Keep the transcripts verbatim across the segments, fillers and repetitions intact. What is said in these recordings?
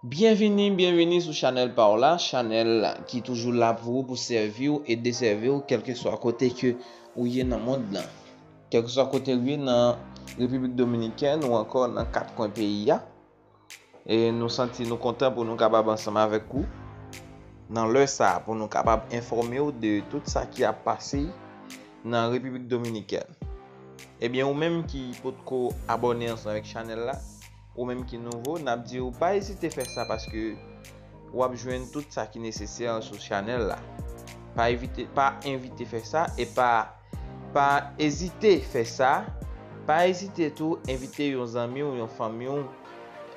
Byenvini, byenvini sou chanèl pa w la, chanèl ki toujou la pou ou, pou sèvi w e desèvi w, kèlkeswa kote ke ou ye nan mond lan. Kèlkeswa kote ou ye nan Repiblik Dominikèn ou ankò nan kat kwen peyi a, e nou santi nou kontan pou nou kapab ansanm avèk ou nan lè sa a, pou nou kapab enfòme w de tout sa ki ap pase nan Repiblik Dominikèn. Ebyen, ou menm ki potko abòne ansanm avèk chanèl la, ou menm ki nouvo, n ap di w pa ezite fè sa, paske w ap jwenn tout sa ki nesesè sou chanèl la. Pa evite, pa envite fè sa, e pa, pa ezite fè sa, pa ezite tou envite yon zanmi w, yon fanmi w,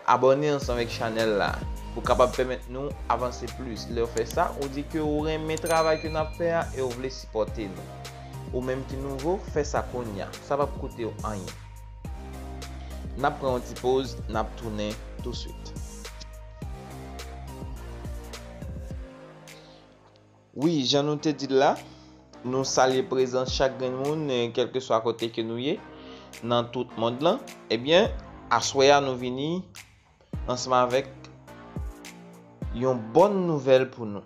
abòne ansanm avèk chanèl la pou kapab pèmèt nou avanse plis. Lè w fè sa, ou di ke ou renmen travay ke n ap fè a e ou vle sipòte nou. Ou menm ki nouvo, fè sa kounye a. Sa p ap koute w anyen. N ap pran yon ti poz, n ap tounen touswit. Wi, jan nou te di l la, nou salye prezans chak grenn moun, eh, kèlkeswa kote ke nou ye, nan tout mond lan. Ebyen, aswè a nou vini ansanm avèk yon bòn nouvèl pou nou.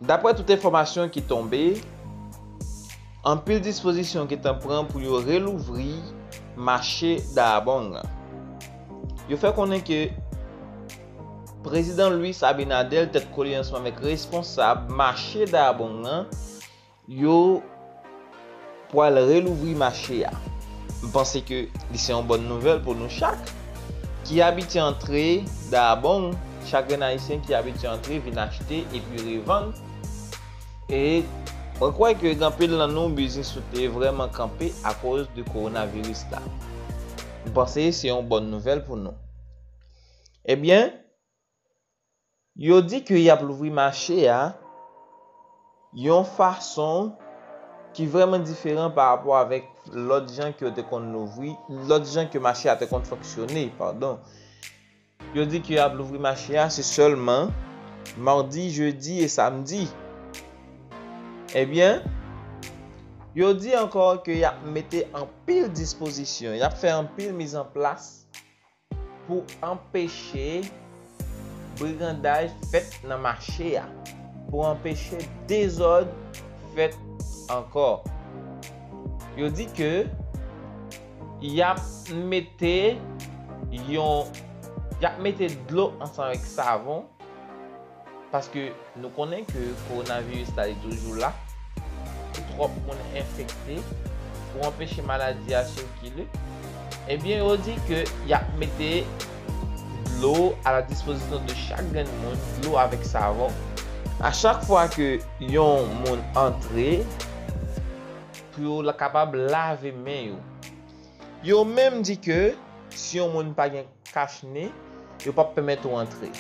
Daprè tout enfòmasyon ki tonbe, anpil dispozisyon gentan pran pou yo relouvri mache Dahbong lan. Yo fè konnen ke Prezidan Luis Abinader tèt kole ansanm avèk responsab mache Dahbong lan, yo pral relouvri mache a. M panse ke li se yon bòn nouvèl pou nou chak ki abitye antre Dahbong, chak grenn Ayisyen ki abitye antre vin achte epi revann. E mwen kwè ke gen anpil nan nou biznis yo te vrèman kanpe akoz de kowonaviris la. M panse se yon bòn nouvèl pou nou. Ebyen, yo di ke y ap louvri mache a yon fason ki vrèman diferan pa rapò avèk lòt jan ke yo te konn louvri, lòt jan ke mache a te konn fonksyone, padon. Yo di ke y ap louvri mache a, se sèlman madi, jedi e samdi. Ebyen, yo di ankò ke y ap mete anpil dispozisyon, y ap fè anpil mizanplas pou anpeche brigandaj fèt nan mache a, pou anpeche dezòd fèt ankò. Yo di ke y ap mete yon, y ap mete dlo ansanm avèk savon, paske nou konnen ke kowonaviris la li toujou la, pou twòp moun enfekte, pou anpeche maladi a sikile. Ebyen, yo di ke y ap mete dlo a la dispozisyon de chak grenn moun, dlo avèk savon. A chak fwa ke yon moun antre, pou yo la kapab lave men yo. Yo menm di ke si yon moun pa gen kach nen, yo p ap pèmèt ou antre.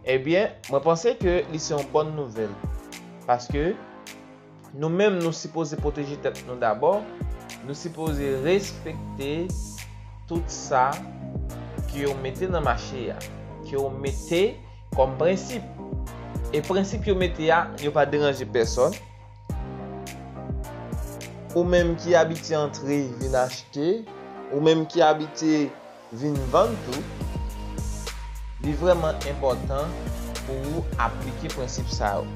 Ebyen, mwen panse ke li se yon bòn nouvèl. Paske nou menm, nou sipoze pwoteje tèt nou dabò. Nou sipoze respekte tout sa ke yo mete nan mache a, ke yo mete kòm prensip. E prensip yo mete a, yo pa deranje pèsòn. Ou menm ki abitye antre vin achte, ou menm ki abitye vin vann tou, li vrèman enpòtan pou ou aplike prensip sa yo.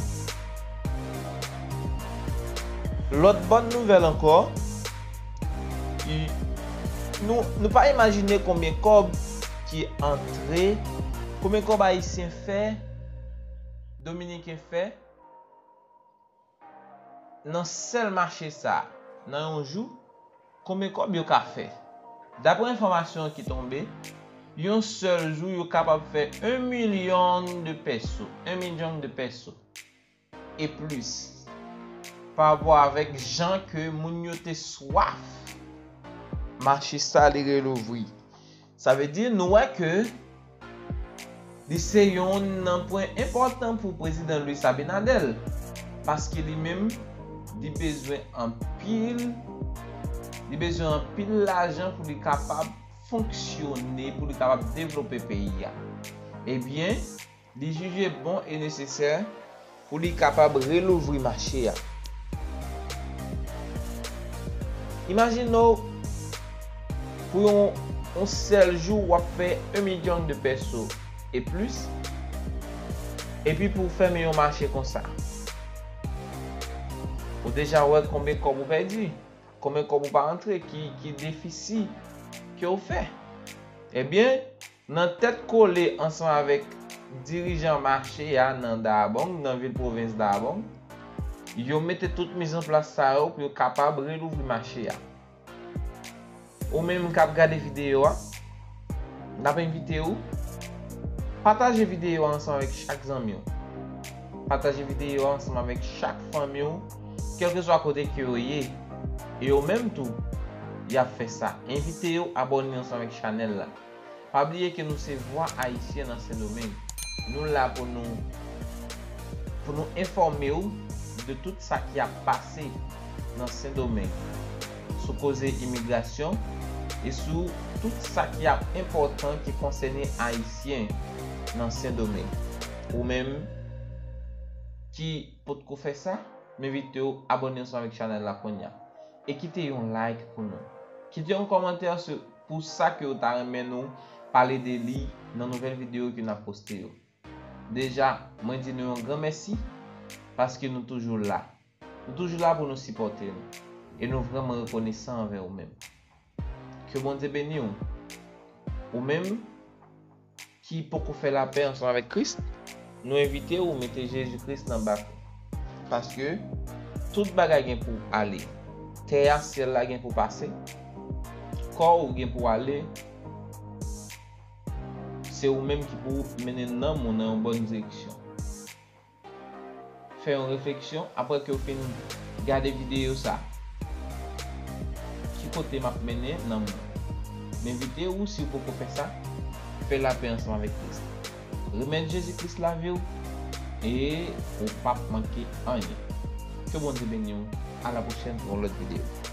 Lòt bòn nouvèl ankò, i- nou, nou pa imajine konbyen kòb ki antre, konbyen kòb Ayisyen fè, Dominiken fè, nan sèl mache sa a, nan yon jou, konbyen kòb yo ka fè? Daprè enfòmasyon ki tonbe, yon sèl jou, yo kapab fè un million de peso, un million de peso, e plis, pa rapò avèk jan ke moun yo te swaf mache sa li relouvri. Sa vle di, nou wè ke li se yonn nan pwen enpòtan pou Prezidan Luis Abinader, paske li menm, li bezwen anpil, li bezwen anpil lajan pou li kapab fonksyone, pou li kapab devlope peyi a. Ebyen, li jije bon e nesesè pou li kapab relouvri mache a. Imajine w pou yon, yon sèl jou w ap fè un million de pesos et plus, epi pou w fèmen yon mache konsa. Ou deja wè konbyen kòb ou pèdi, konbyen kòb ou pa antre, ki, ki defisi ke w fè. Ebyen, nan tèt kole ansanm avèk dirijan mache a nan Dahbong, nan vil pwovens Dahbong, yo mete tout mizanplas sa yo pou yo kapab relouvri mache a. Ou menm k ap gade videyo a, n ap envite w pataje videyo a ansanm avèk chak zanmi w. Pataje videyo a ansanm avèk chak fanmi w, kèlkeswa kote ke yo ye. E yo menm tou, y ap fè sa. Envite yo abòne ansanm avèk chanèl la. Pa bliye ke nou se Vwa Ayisyen nan Sendomeng. Nou la pou nou, pou nou enfòme w de tout sa ki ap pase nan Sendomeng, sou koze imigrasyon e sou tout sa ki ap enpòtan ki konsène Ayisyen nan Sendomeng. Ou menm ki potko fè sa, m envite w abòne ansanm avèk chanèl la kounye a. E kite yon like pou nou. Kite yon kòmantè sou, pou sa ke w ta renmen nou pale de li nan nouvèl videyo ke n ap poste yo. Deja, mwen di nou yon gran mèsi paske nou toujou la. Nou toujou la pou nou sipòte nou. E nou vrèman rekonesan anvè ou menm. Ke Bondye beni w. Ou menm ki poko fè lapè ansanm avèk Kris, nou envite w mete Jezi Kris nan bak ou. Paske tout bagay gen pou ale. Tè a, syèl la gen pou pase. Kò ou gen pou ale. Se ou menm ki pou mennen nanm ou nan yon bòn direksyon. Fè yon refleksyon apre ke w fin gade videyo sa. Ki kote m ap mennen nanm mwen? M envite w, si w poko fè sa, fè lapè ansanm avèk Kris. Remèt Jezi Kris lavi w e ou p ap manke anyen. Ke Bondye beni w. A la pwochèn pou yon lòt videyo.